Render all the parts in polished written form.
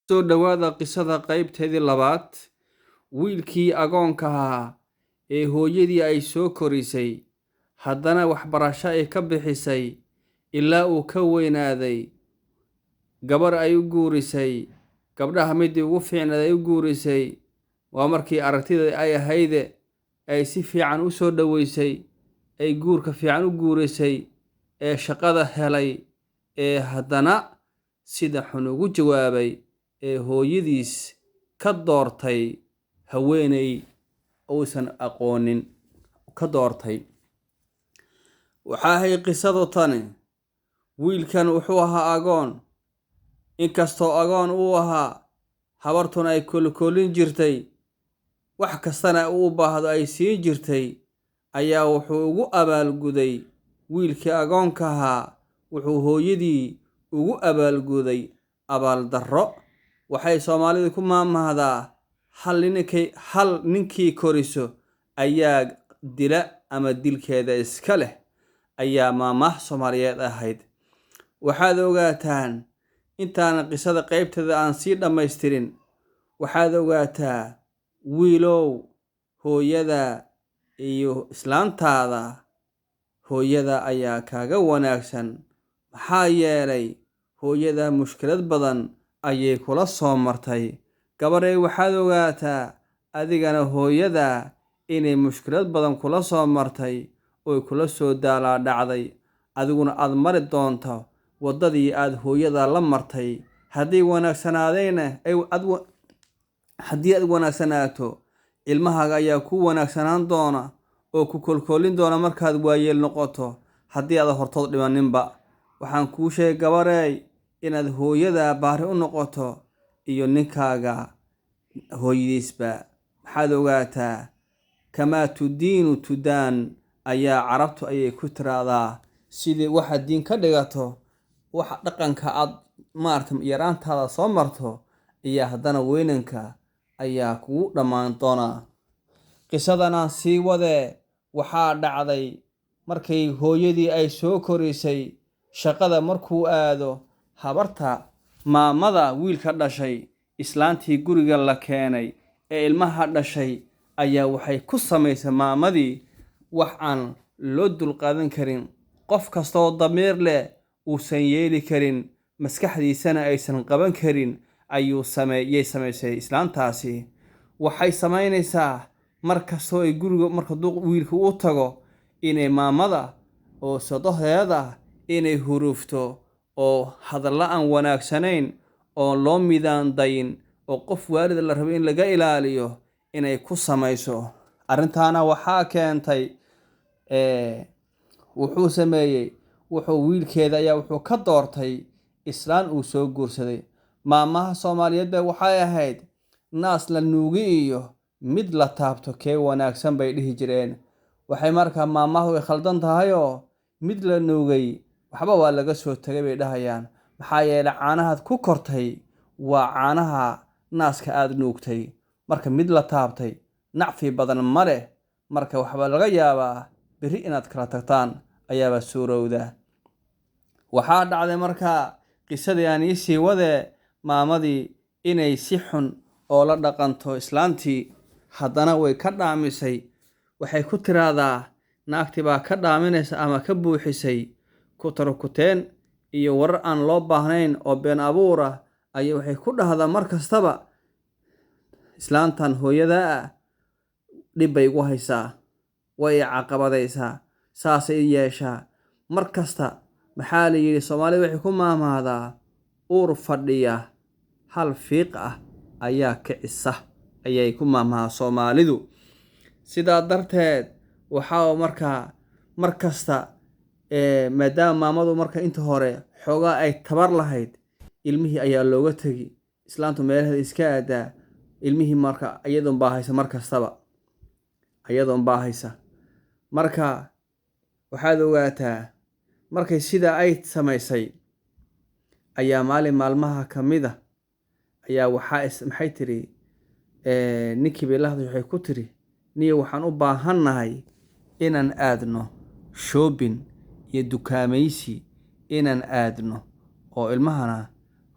Soo dhowaada qisada qaybteedii labaad. Wiilkii agoonka ahaa ee hooyadii ay soo korisay, haddana waxbarasho ay ka bixisay ilaa uu ka weynaaday, gabar ay u guurisay, gabdhaha midii ugu fiicnayd ay u guurisay, waa markii aragtida ay ahayde ay si fiican u soo dhoweysay, ay guurka fiican u guurisay, ee shaqada helay, ee haddana sida xun ugu jawaabay, ee hooyadiis ka doortay haweeney uusan aqoonin ka doortay. Waxaa ahay qisadu tani. Wiilkan wuxuu ahaa agoon. Inkastoo agoon uu ahaa, habartuna ay kolkolin jirtay, wax kastana uu u baahdo ay siin jirtay, ayaa wuxuu ugu abaalguday wiilkii agoonka ahaa, wuxuu hooyadii ugu abaalguday abaaldarro. Waxay Soomaalidu ku maahmaahdaa, hal ninkii koriso ayaa dila ama dilkeeda iska leh, ayaa maahmaah Soomaaliyeed ahayd. Waxaad ogaataan, intaan qisada qaybteeda aan sii dhammaystirin, waxaad ogaataa, wiilow, hooyada iyo islaantaada, hooyada ayaa kaaga wanaagsan. Maxaa yeelay, hooyada mushkilad badan ayay kula soo martay. Gabarey, waxaad ogaataa adigana hooyada inay mushkilad badan kula soo martay oy kula soo daalaa dhacday, adiguna aad mari doonto waddadii aad hooyada la martay. Haddii wanaagsanaadayna, haddii aad wanaagsanaato, ilmahaaga ayaa ku wanaagsanaan doona oo ku kolkoolin doona markaad waayeel noqoto, haddii aad hortood dhimaninba. Waxaan kuu sheegay, gabareey, inaad hooyada baari u noqoto iyo ninkaaga hooyadiisba. Maxaad ogaataa, kamaa tudiinu tudaan ayaa Carabtu ayay ku tiraahdaa. Sidii waxaad diin ka dhigato, waxa dhaqanka aad maarata yaraantaada soo marto iyo haddana weynanka ayaa kugu dhammaan doonaa. Qisadanaan sii wadee. Waxaa dhacday, markay hooyadii ay soo korisay shaqada markuu aado, habarta maamada wiilka dhashay, islaantii guriga la keenay ee ilmaha dhashay, ayaa waxay ku samaysay maamadii wax aan loo dulqaadan karin, qof kastaoo damiir leh uusan yeeli karin, maskaxdiisana aysan qaban karin ayuu sameeyay samaysay islaantaasi. Waxay samaynaysaa, mar kastoo ay guriga marka duq wiilka u tago, inay maamada oo sodohdeeda inay huruufto oo hadallo aan wanaagsanayn oo loo midaan dayin oo qof waalida la rabo in laga ilaaliyo inay ku samayso. Arrintaana waxaa keentay, wuxuu sameeyey, wuxuu wiilkeeda ayaa wuxuu ka doortay islaan uu soo guursaday. Maamaha Soomaaliyeed ba waxay ahayd, naas la nuugi iyo mid la taabto kee wanaagsan, bay dhihi jireen. Waxay markaa maamahu way khaldan tahayoo, mid la nuugay waxba waa laga soo tegay, bay dhahayaan. Maxaa yeelay, caanahaad ku kortay waa caanaha naaska aada nuugtay. Marka mid la taabtay nacfi badan ma leh. Marka waxbaa laga yaabaa berri inaad kala tagtaan ayaabaa suurowda. Waxaa dhacday markaa, qisadii aan iisii wadee, maamadii inay si xun oo la dhaqanto islaantii. Haddana way ka dhaamisay. Waxay ku tiraahdaa, naagtii baa ka dhaaminaysa ama ka buuxisay kutarukuteen iyo warar aan loo baahnayn oo been abuur ah ayay waxay ku dhahdaa mar kastaba, islaantan hooyadaa ah dhib bay igu haysaa, way i caqabadaysaa, saasay i yeeshaa mar kasta. Maxaa la yidhi? Soomaalida waxay ku maahmaahdaa, uur fadhiya hal fiiq ah ayaa kicisa, ayay ku maahmahaa Soomaalidu. Sidaa darteed waxaa markaa mar kasta, maadaama maamadu marka inta hore xoogaa ay tabar lahayd, ilmihii ayaa looga tegi, islaantu meelaheeda iska aadaa. Ilmihii marka iyadoon baa haysa, mar kastaba iyadoon baa haysa. Marka waxaad ogaataa, markay sidaa ay samaysay ayaa maalin maalmaha ka mid a ayaa waxaa maxay tiri, ninkii bay la hadashay. Waxay ku tiri, niyo, waxaan u baahannahay inaan aadno Shopping iyo dukaamaysi inaan aadno oo ilmahana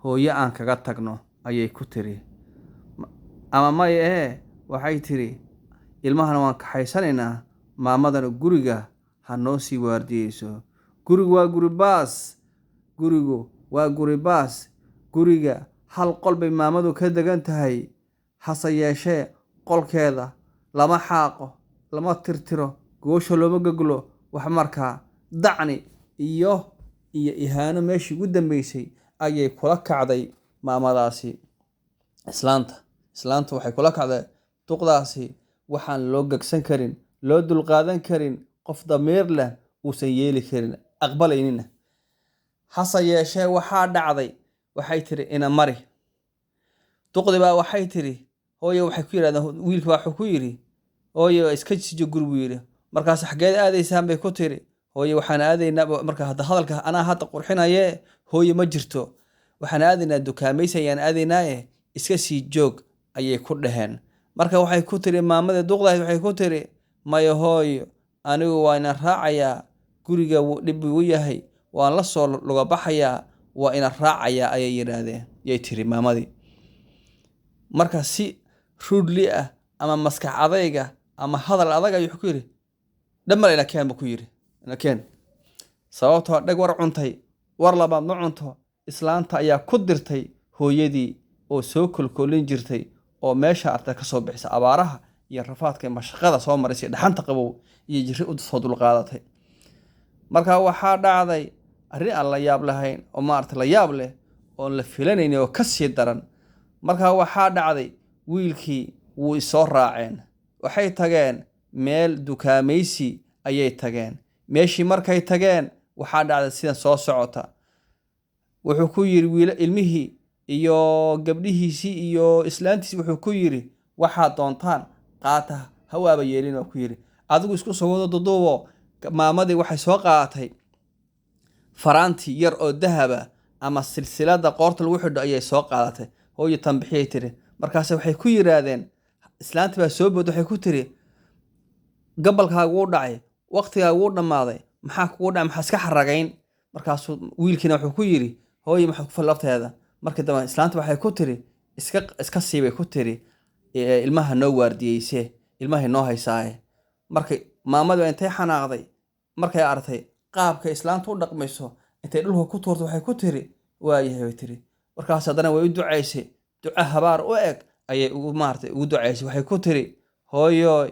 hooyo aan kaga tagno, ayay ku tiri. Ama maya ee, waxay tiri, ilmahana waan kaxaysanaynaa, maamadana guriga ha noo sii waardiyeyso. Gurigu waa guri baas, gurigu waa guri baas. Guriga hal qol bay maamadu ka degan tahay, hase yeeshee qolkeeda lama xaaqo, lama tirtiro, goosha looma goglo. Wax markaa dacni iyo ihaano meeshii ugu dambeysay ayay kula kacday maamadaasi. Islaanta waxay kula kacday duqdaasi waxaan loo gegsan karin, loo dulqaadan karin, qof damiir leh uusan yeeli karin, aqbalaynina. Hase yeeshee waxaa dhacday, waxay tiri, ina mari. Duqdi baa waxay tiri, hooyo, waxay ku yidhahdeen, wiilka baa wuxuu ku yidhi, hooyo, iska sijo guri, buu yidhi. Markaas xaggeed aadaysaan, bay ku tiri. Hooyo, waxaan aadaynaa, marka hadda hadalka anaa hadda qurxinaye, hooyo ma jirto, waxaan aadaynaa dukaamaysi ayaan aadaynaaye, iska sii joog, ayay ku dhaheen. Marka waxay ku tiri maamadii duqdahayd, waxay ku tiri, maya hooyo, anigu waa ina raacayaa, guriga dhib igu yahay, waan la soo luga baxayaa, waa ina raacayaa, ayay yidhaahdeen, yay tiri maamadii. Marka si rudely ah ama maskax adayga ama hadal adag ayuu ku yidhi, dhamal ina keen, buu ku yidhi, ina keen. Sababtoo dheg war cuntay war labaad ma cunto. Islaanta ayaa ku dirtay hooyadii oo soo kolkoolin jirtay oo meesha arta ka soo bixisa, abaaraha iyo rafaadka iyo mashaqada soo marisay, dhaxanta qabow iyo jirri u soo dulqaadatay. Marka waxaa dhacday arrin aan la yaab lahayn oo maarata la yaab leh oon la filanaynin oo ka sii daran. Marka waxaa dhacday, wiilkii wuu isoo raaceen, waxay tageen meel dukaamaysi ayay tageen. Meeshii markay tageen waxaa dhacday sidan soo socota. Wuxuu ku yidhi wiil ilmihii iyo gabdhihiisii iyo islaantiisii, wuxuu ku yidhi, waxaad doontaan qaata, ha waaba yeelin, oo ku yidhi, adigu isku soo wado duduubo. Maamadii waxay soo qaadatay faraanti yar oo dahaba ama silsilada qoorta lagu xidho ayay soo qaadatay. Hooyo, tan bixiyay, tiri. Markaase waxay ku yiraahdeen, islaanti baa soo bood, waxay ku tiri, gabalkaagu wuu dhacay, waqtigaagu wuu dhammaaday, maxaa kugu dhacay? Maxaa iska xaragayn? Markaasuu wiilkiina wuxuu ku yidhi, hooye, maxaad ku fal lafteeda? Markii dambe islaanta waxay ku tiri, iska siibay, ku tiri, ilmaha noo waardiyeyse, ilmahay noo haysaaye. Markay maamadii intay xanaaqday markay aragtay qaabka islaanta u dhaqmayso, intay dhulka ku tuurtay, waxay ku tiri, waayahay, bay tiri. Markaas haddana way u ducaysay, duco habaar u eg ayay ugu maartay ugu ducaysay. Waxay ku tiri, hooyooy,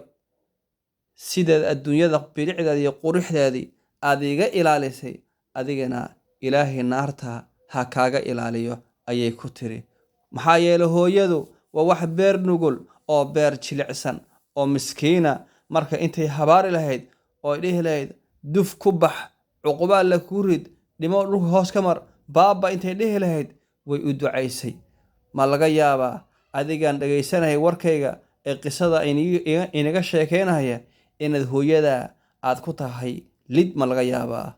sideed adduunyada bilicdeedii iyo quruxdeedii aad iga ilaalisay, adigana Ilaahay naarta ha kaaga ilaaliyo, ayay ku tiri. Maxaa yeelay hooyadu waa wax beer nugul oo beer jilicsan oo miskiina. Marka intay habaari lahayd oo ay dhihi lahayd, duf ku bax, cuqubaa la kuu rid, dhimo, dhulka hoos ka mar, baaba, intay dhihi lahayd way u ducaysay. Ma laga yaabaa adigaan dhegaysanaya warkayga ee qisada inaga sheekeynaya inaad hooyada aad ku tahay lid? Ma laga yaabaa?